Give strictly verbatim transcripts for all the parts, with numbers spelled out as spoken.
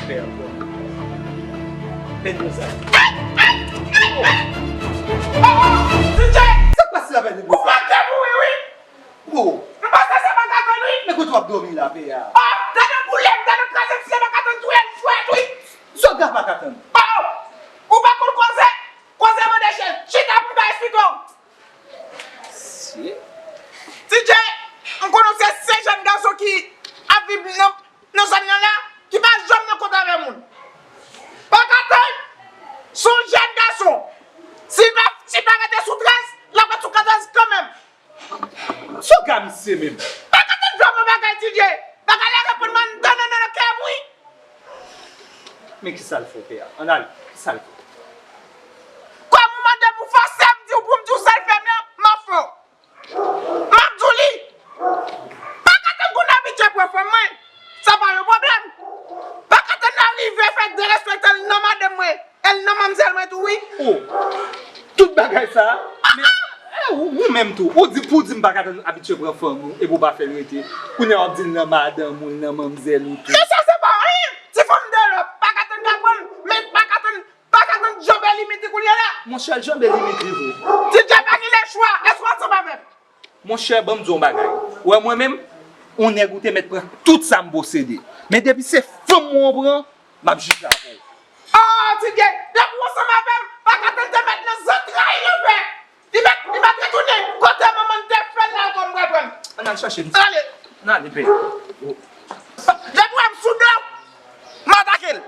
Pè ankò. Pè nou sa. Sa k pase la, pè nou? Ou manke mouri, wi. Oh. M panse se Pakatann, wi. Men kote w ap dòmi la, pè a? Oh, gade boule m, gade kraze m, si se Pakatann touye m frèt, wi. Sòt Pakatann. Oh, ou pa konn koze? Koze mande chen. Chita pou m ka esplike w. Si. T J, m konnen w se, se jèn gason ki ap viv nan, nan zòn nan la, ki pa janm nan kont avè moun. Pakatann, se yon jèn gason. Si l pa, si l pa rete sou trèz, l ap ret sou katòz kanmenm. Sa w ka misye menm? Pakatann fè mwen bagay, T J. Bagay la reponn mwen anndan nan, nan kè m, wi. Men kisa l fè w, pè a? Ann ale. Kisa l fè w? Kòm ou mande m, ou fòse m di w pou m di w sa l fè m lan, m ap fè w. M ap di w li. Pakatann konn abitye pran fanm mwen. Sa pa yon pwoblèm. Pakatann nan rive fè derespektan l nan madanm mwen. E l nan manmzèl mwen tou, wi. Oh, tout bagay sa a? Men, eh, ou, ou menm tou. Ou di, pou w di m Pakatann abitye pran fanm ou, epi w pa fè l rete. Kounye a w ap di l nan madanm ou, l nan manmzèl ou tou. Men sa se pa anyen. Ti fanm deyò, Pakatann ka pran l. Men Pakatann, Pakatann janbe limit li kounye a la. Monchè, l janbe limit li vre. T J pa gen lechwa. Èske w ansanm avè m? Monchè, ban m di w yon bagay. Ou wè mwen menm, yon nèg ou te mèt pran tout sa m posede. Men depi se fanm mwen w pran, m ap jije avè w. Oh, T J, depi w ansanm avè m, Pakatann te mèt nan zantray lanfè. Li mèt, li mèt retounen kote manman l te fè l la ankò, m pral pran l. Ann al chache l. Ann ale. Ann ale, pè. Depi w wè m sou do w, m atake l.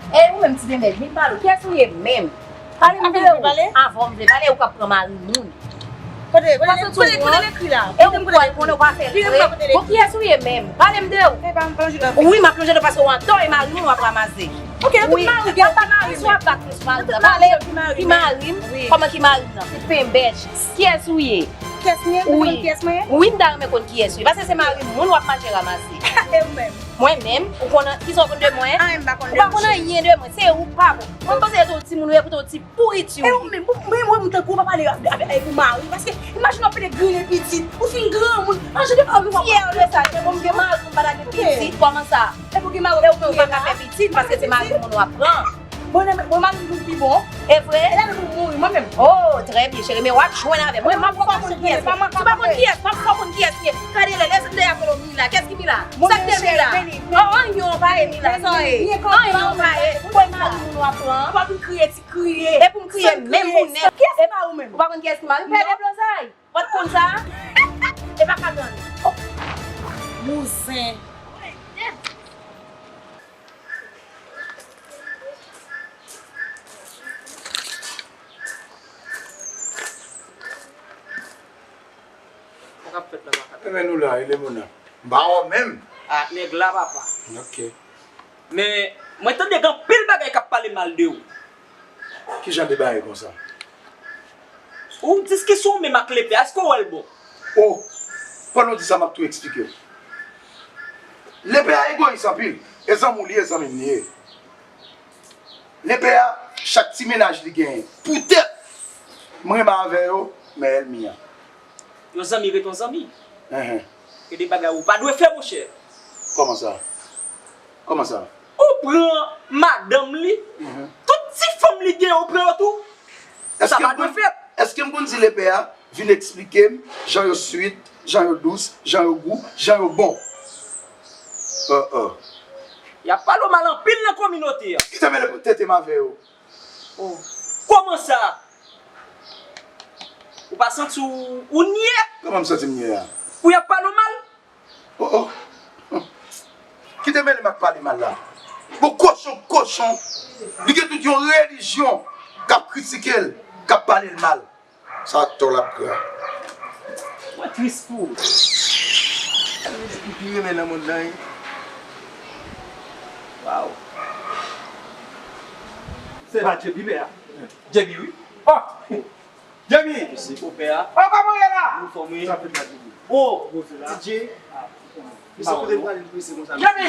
Ey, ou menm ti demèd, vin pale w. Kiyès ou ye menm? Pale m de ou. Avan m vle pale, ou k ap pran mari moun. Kote, kote, kote, kote l ekri la? E ou kwè konnen ou pa fè l vre? Bon, kiyès ou ye menm? Pale m de ou. Wi, m ap lonje do paske w antò e mari moun w ap ranmase. Ok, tout mari gen, tout mari. Si w ap bat m sou mari m nan, pale ki mari m. Kòman ki mari m nan? Se penbèch. Kiyès ou ye? Kiyès mwen ye? Wi. Kiyès mwen ye? Wi, m ta renmen konn kiyès ou ye. Paske se mari moun w ap mache ranmase. E ou menm? Mwen menm, ou konn kisa w konn de mwen? Anyen m pa konn de ou. Ou pa konn anyen de mwen, se ou k pa bon. Mwen panse se yon timoun ou ye, poutan yon ti pouriti ou ye. E ou menm, mwen, mwen, mwen tankou w pa pale avè, avè, avè pou mari, paske imajine w ap pede griyen pitit, ou fin granmoun, an jan de mari w ap fyè de sa, gen moun gen mari, m pa ta gen pitit, kòman sa? E pou gen mari, e ou menm ou pa ka fè pitit, paske se mari moun w ap pran. Bon, mwen mari m pi bon. E vre? E lè pou mouri, mwen menm. Oh, trè byen, cheri, men w ap jwenn avè mwen. Mwen, m ap fò konn kiyès. Si w pa konn kiyès, m ap fò konn kiyès li ye. Gade lè, lè, lè y ap rele w Mila. Kiyès ki Mila? Sa k te Mila? Oh, anyen w pa ye Mila, sa w ye? Anyen w pa ye. Mwen mari moun w ap pran. Ou pa vin kriye ti kriye. E pou m kriye menm pou nèg. Kiyès ki mari w menm? Ou pa konn kiyès ki mari m? Pè Deblozay. Ou pa t konn sa? E pa ka tann. Bouzen. Sa k ap fèt la, Makak? Ebyen, nou la, e Lemona. M pa wè w menm. Ah, nèg la, papa. Ok. Men, mwen tande gen anpil bagay k ap pale mal de ou. Ki jan de bagay konsa? Ou diskisyon w menm ak Lepè a, èske w wè l bon? Oh, pandan w di sa, m ap tou eksplike w. Lepè a egoyis anpil. E zanmi w li ye, zanmi m li ye. Lepè a, chak ti mennaj li genyen. Poutèt m renmen avè yo, men ènmi an. Yon zanmi ret yon zanmi. Enhen. Gen de bagay ou pa dwe fè, monchè. Kòman sa? Kòman sa? Ou pran madanm li, tout ti fanm li gen, ou pran yo tou. Sa pa dwe fèt. Èske m konn di Lepè a vin eksplike m jan yo swit, jan yo dous, jan yo gou, jan yo bon? Oh, oh. Y ap pale w mal anpil nan kominote a. Kite m mele tete m avè yo. Oh. Kòman sa? Ou pa santi w, ou nyè? Kòman m santi m nyè a? Pou y ap pale w mal? Oh, oh. Kite mele m ak pale mal la. Bon, kochon, kochon. Li gen tout yon relijyon k ap kritike l, k ap pale l mal. Sa aktè w la ap pran. Mwen tris pou ou. Li pi renmen nan mond lan, wi. Waw. Se pa Djebi, pè a. Djebi, wi. Oh! Djebi! Mèsi, konpè a. Oh, kòman w ye la? Anfòm, wi. Sa fèt la, Djebi. Oh, Djebi! Mesye, kote m prale prese konsa, mesye? Djebi!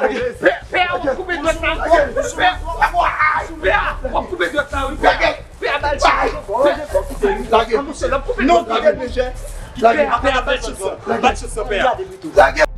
Pè, pè, w ap koupe dwèt la. Pè, pè, w ap koupe dwèt la, wi, pè. Pè, ba l chans. Pè, lage. An, monchè, l ap koupe dwèt la, wi. Pè, pè, ba l chans. Ba l chans, pè. Lage.